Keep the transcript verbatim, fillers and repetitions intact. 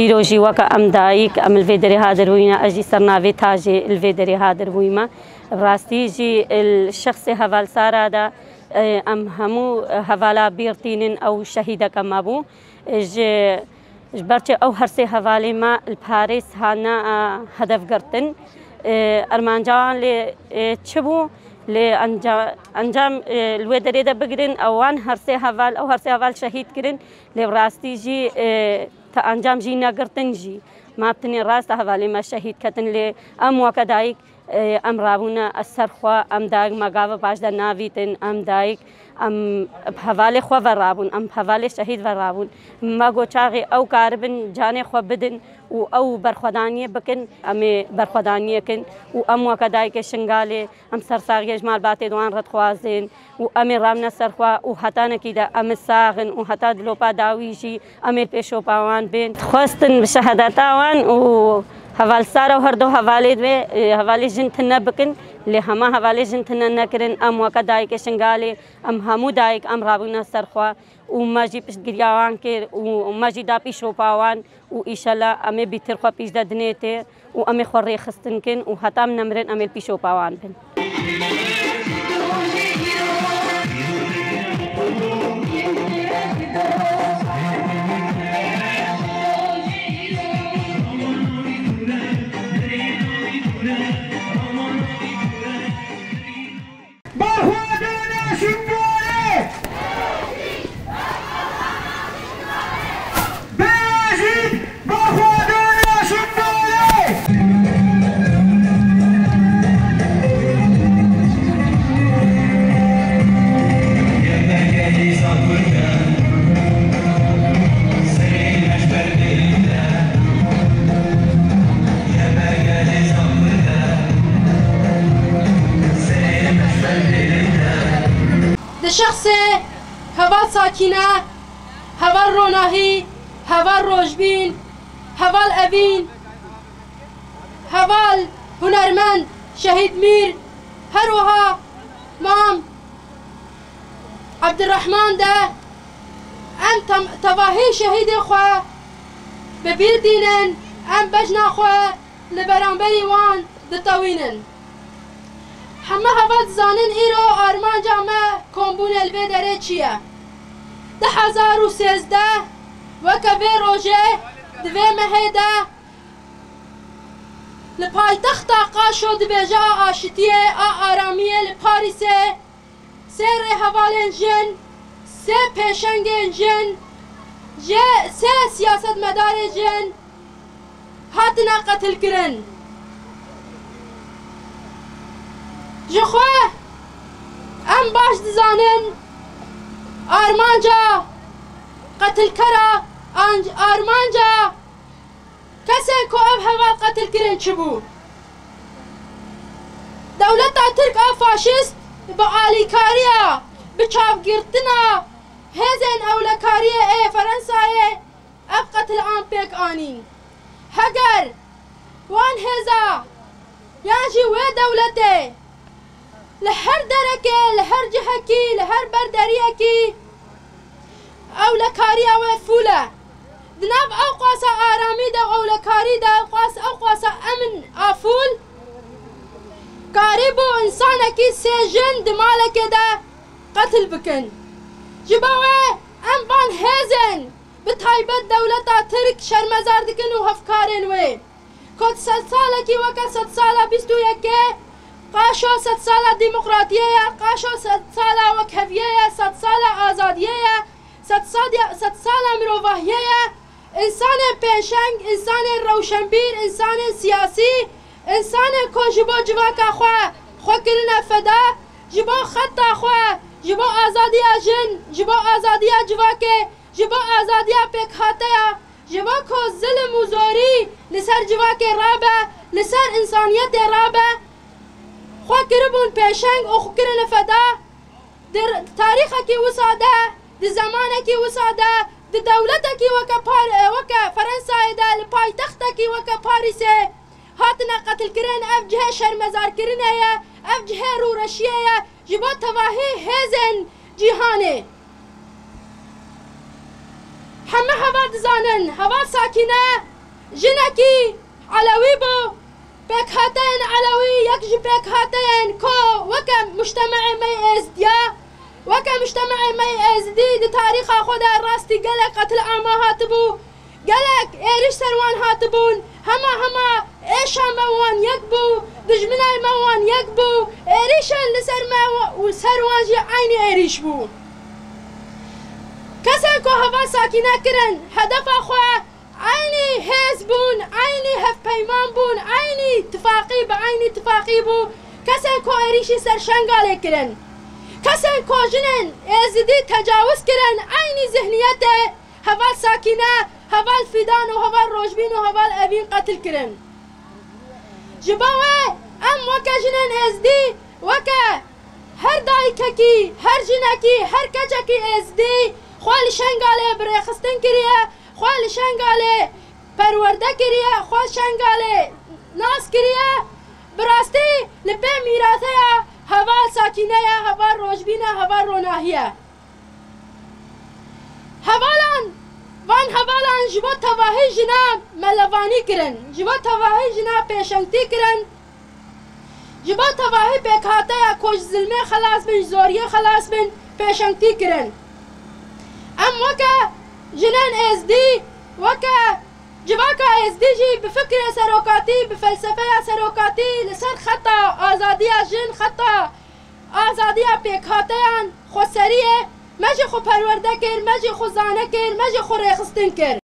Îro jî weke em dayik, em li vê derê hadir bûyîne, ez jî ser navê Tajê li vê derê hadir bûyîme. Bi rastî jî li şexsê heval Sara de, e, em hemû hevala bîr tînin, ew şehîdeke me bû. Ji, ji ber çi ew her sê hevalê me li Parîs hatine, e, hedef girtin. E, armanca wan lê, e, çi bû? Lê enca-, encam, e, li wê derê de bigirin, ew wan her sê heval, ew her sê heval şehîd kirin. Lê bi rastî jî, e, te encam jî negirtin jî. Ma bi tinê rast e hevalê me şehîd ketin, lê em weke dayik, e, em rabûne ez ser xwe, em dayik me gava paş de navîtin, em dayik, em bi hevalê xwe ve rabûn, em bi hevalê şehîd ve rabûn. Me got çaxê ew karibin canê xwe bidin û ew berxwedaniyê bikin, em ê berxwedaniyê kin û em weke dayikê Şingalê Em sersaxiyê ji malbatê wan re dixwazin û em ê ramine ser xwe û hetanekî de em ê sax in û heta dilopa dawî jî em ê pêşopa wan bên. Dixwestin bi şehadeta wan û heval Sara û her du hevalê wê, e, hevalê jin tune bikin, lê hema hevalê jin tune nekirin. Em weke dayikê Şingalê, em hemû dayik, em rabûne ser xwe û me jî piştgiriya wan kir û me jî da pîşopa wan û îşela em ê bîtir xwe pîş de dinê tê û em ê xwe rêxistin kin û heta em nemirin em ê li pîşopa wan bin. Berxwedana Şingalê! Bêjît berxwedana Şingalê! Di şexsê heval Sakîne, heval Ronahî, heval Rojbîn, heval Evîn, heval hunermend Şehîd Mîr, her wiha Mam Ebdirehman de em tem-, tevahî şehîdê xwe bi bîr tînin, em bejna xwe li beramberî wan ditewînin. Heme heval dizanin îro armanca me kombûnê li vê derê çi ye. Du hezar û sêzdeh weke vê rojê di vê mehê de li paytexta Qaşo di vêjeya aşitiyê a aramiyê li Parîsê sê rêhevalên jin, sê pêşengên jin, jê sê siyasetmedarê jin hatine qetilkirin. Ji xwe em baş dizanin armanca qetilkera an-, armanca kesên ku ev heval qetil kirin çi bû? Dewleta Tirk a faşîst bi alîkariya, bi çavgirtina hêzên ewlekariyê ê Ferensayê ev qetilan pêk anîn. Heger wan hêza yan jî wê dewletê li her derekê, li her cihekî, li her berderiyekî ewlekariya wê fûl e. Di nav ew qasa aramî de, ewlekarî de, qas, ew qasa emn a fûl, karîbû însanekî sê jin di malekê de qetil bikin. Ji bo wê em van hêzên, bi taybet dewleta Tirk, şermezar dikin û hevkarên wê. Ku sedsalekî weke sedsala bîst û yekê, Qaşo sedsala demokratiyê ye, Qaşo sedsala wekheviyê ye, sedsala azadiyê ye, sedsadiya-, sedsala mirovahiyê ye. Însanên pêşeng, însanên rewşenbîr, însanên siyasî, însanên ku ji bo civaka xwe, xwe kirine feda, ji bo xeta xwe, ji bo azadiya jin, ji bo azadiya civakê, ji bo azadiya pêkhateya, ji bo ku zilm û zorî li ser civakê rabe, li ser însaniyetê rabe, xwe kiribûn pêşeng û xwe kirine feda. Di tarîxekî wisa de, di zemanekî wisa de, di dewletekî weke Par-, weke Ferensayê de, li paytextekî weke Parîsê hatine qetilkirin, ev cihê şermezarkirinê ye, ev cihê rûreşiyê ye ji bo tevahî hêzên cîhanê. Heme heval dizanin, heval Sakîne jinekî Elewî bû. Pêkhateyên Elewî yek ji pêkhateyên ku weke mujtemeyê me yê Êzdiya, weke mujtemeyê me yê Êzidî di tarîxa xwe de rastî gelek qetil ama hatibû, gelek êrîş ser wan hatibûn, hema hema êşa me wan yek bû, dijminay me wan yek bû, êrîşên li ser me û ser wan jî eynî êrîş bû. Kesên ku heval Sakîne kirin, hedefa xwe eynî hêz bûn, eynî hevpeyman bûn, eynî tifaqî bi eynî tifaqî bû. Kesên ku êrîşî ser Şengalê kirin, kesên ku jinên Êzidî tecawiz kirin, eynî zihniyetê heval Sakîne, heval Fîdan û heval Rojbîn û heval Evîn qetil kirin. Ji bo wê em weke jinên Êzdî, weke her dayikekî, her jinekî, her keçekî Êzdî xwe li Şengalê bi rêxistin kiriye, xwe li Şengalê perwerde kiriye, xwe Şengalê nas kiriye. Bi rastî li pê mîraseya heval Sakîne ye, heval Rojbîn e, heval Ronahî ye. Hevalan, van hevalan ji bo tevahî jina melevanî kirin, ji bo tevahî jina pêşengtî kirin, ji bo tevahî pêkhateya ku ji zilmê xelas bin, ji zoriyê xelas bin, pêşengtî kirin. Em weke jinên Êzdî, weke civaka Êzdî jî bi fikrê serokatî, bi felsefeya serokatî li ser xeta azadiya jin, xeta azadiya pêkhateyan xweseriyê me jî xwe perwerde kir, me jî xwe zane kir, me jî xwe rêxistin kir.